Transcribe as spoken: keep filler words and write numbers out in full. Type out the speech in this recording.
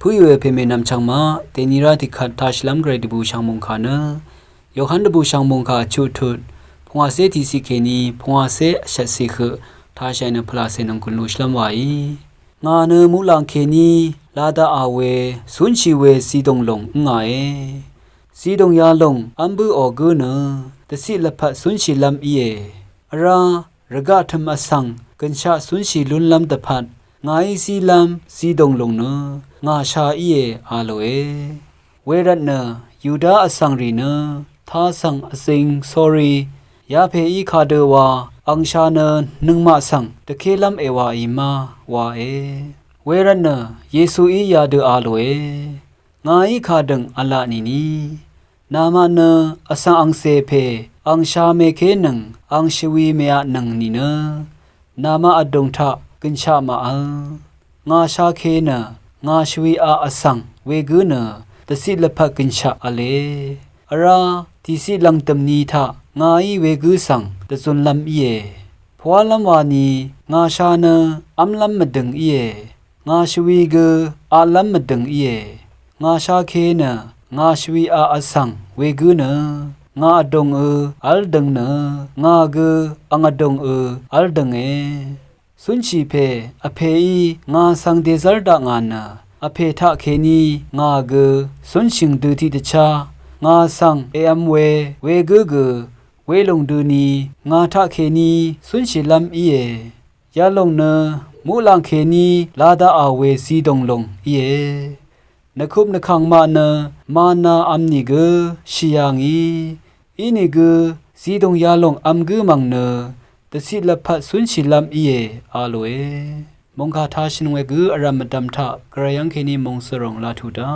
Pǿì we pèmè nv̀mchv̀ng maq dèni rá tiqkvt tashìlv́m gvray dvbùshv̀ng mòngkà nø Yohan dvbùshv̀ng mòngkà chuqtut pungwàcé tiqciq kèní pungwàcé vshvtciq høq tashàì nø pvlacè nònggùn lushìlv́m wàí. Ngà nø muqlàng kèní la daqà we cúnshì we zidòng lòng ǿngàe. Zidòng yalòng v́m bǿò gǿ nø dvciq lvpat cúnshìlv́m íe. Vrá rvgaq tø̀m vsvng gø̀nshaq cúnshì lúnlv́m dvpvt ngàí zílv́m zidòng lòng nø ngà sha íe a lòe. Wervtnø Yuda vsvngrì nø tasv̀ng vzing sórí yapèí kadø wa angsha nø nøngmaq svng dvkélv́m èwàì ma wae. Wervtnø Yesuí yadø a lòe. Ngàí kadø̀ng v̄la nìni, namaq nø vsvng angcè pè angsha mèkénøng ang shvwi mèatnøng nìnø namaq vdùng taq gø̀nshaq màvl. Ngà shake nø ngà shvwi aq vsvng wegǿ nø dvciq lvpat gø̀nshaq v̄le. Vrá tiqciq lv̀ngdø̀m ni taq ngàí wegǿ svng dvzunlv́m íe. Pvwálv́m wani ngà sha nø v́mlv́m mvdø̀ng íe. Ngà shvwi gø aqlv́m mvdø̀ng íe. Ngà shake nø ngà shvwi aq vsvng wegǿ nø ngà vdùng ø v́l døng nø ngà gø ang vdùng ø v́l dønge. Cúnshì pè vpèí ngà svng dèzv́r dakngà nø vpè taqkèní ngà gø cúnshìng dø tiqdvchá ngà svng èvm we wegǿ gø welùng døni ngà taqkèní cúnshìlv́m íe. Yalòng nø muqlàng kèní la daqà we zidòng lòng íe. Nvkup nvkàng maq nø mana vm nìgø shì yà ngì. Inìgø zidùng yalòng vm gǿ mv̀ng nø dvciq lvpat cúnshìlv́m íe a lòe. Mòngkà tashø̀n wegǿ vrv̀m mvdv̀m taq gvray yv́ng kèní mòngsvròng laq tuq dá.